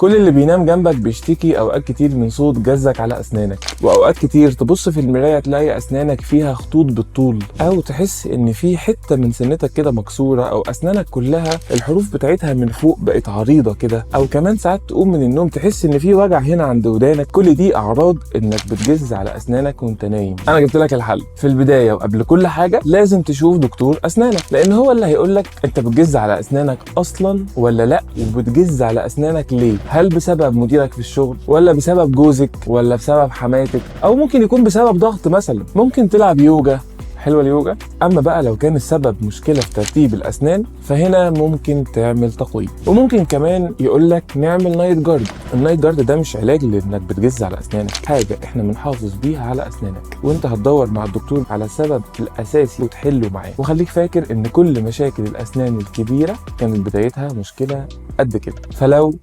كل اللي بينام جنبك بيشتكي اوقات كتير من صوت جزك على اسنانك، واوقات كتير تبص في المراية تلاقي اسنانك فيها خطوط بالطول، او تحس ان في حتة من سنتك كده مكسوره، او اسنانك كلها الحروف بتاعتها من فوق بقت عريضة كده، او كمان ساعات تقوم من النوم تحس ان في وجع هنا عند ودانك. كل دي اعراض انك بتجز على اسنانك وانت نايم. انا جبت لك الحل. في البداية وقبل كل حاجة لازم تشوف دكتور اسنانك، لان هو اللي هيقول لك انت بتجز على اسنانك اصلا ولا لا، وبتجز على اسنانك ليه؟ هل بسبب مديرك في الشغل، ولا بسبب جوزك، ولا بسبب حماتك، او ممكن يكون بسبب ضغط مثلا. ممكن تلعب يوجا، حلوة اليوجا. اما بقى لو كان السبب مشكلة في ترتيب الاسنان، فهنا ممكن تعمل تقويم، وممكن كمان يقول لك نعمل night guard. ال night guard ده مش علاج لانك بتجز على اسنانك، حاجة احنا بنحافظ بيها على اسنانك، وانت هتدور مع الدكتور على السبب الاساسي وتحله معاه. وخليك فاكر ان كل مشاكل الاسنان الكبيرة كانت بدايتها مشكلة قد كده. فلو